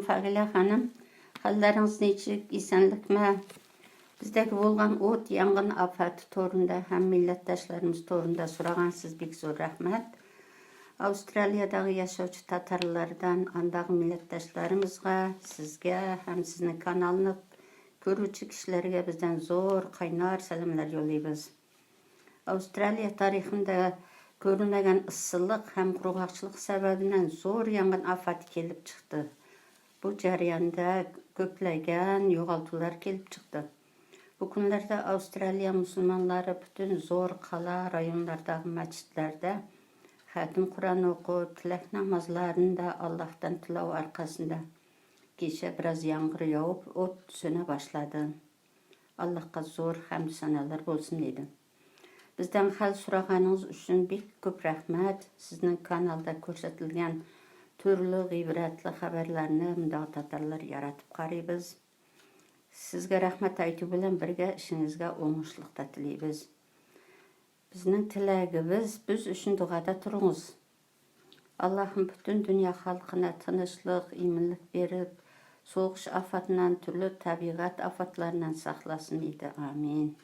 Фагыйлә ханым, хәлләреңез ничек, исәнлекме? Бездәге булган ут, янгын афәте турында һәм милләттәшләребез турында сорагансыз, бик зур рәхмәт. Австралиядәге яшәүче татарлардан андагы милләттәшләремезгә, сезгә һәм сезнең каналны күрүче кешеләргә бездән зур, кайнар сәламләр юллыйбыз. Австралия тарихында күрелмәгән ыссылык һәм кургакчылык сәбәбеннән зур янгын афәте килеп чыкты. Бу җәрәянда күпләгән югалтулар килеп чыкты. Бу көннәрдә Австралия мусульманнары бөтен зур кала, районнардагы мәчетләрдә хәтем Коръән уку, теләк намазларын да Аллаһтан теләү аркасында кичә бераз яңгыр явып, ут сүнә башлады. Аллаһка зур хәмд-саналар булсын, диде. Бездән хәл сораганыгыз өчен бик күп рәхмәт. Сезнең каналда күрсәтелгән төрле гыйбрәтле хәбәрләрне мондагы татарлар яратып карыйбыз. Сезгә рәхмәт әйтү белән бергә эшеңезгә уңышлык та телибез. Безнең теләгебез, без өчен догада торыгыз. Аллаһым бөтен дөнья халкына тынычлык, иминлек биреп, сугыш афатыннан, төрле табигать афатларыннан сакласын иде. Амин.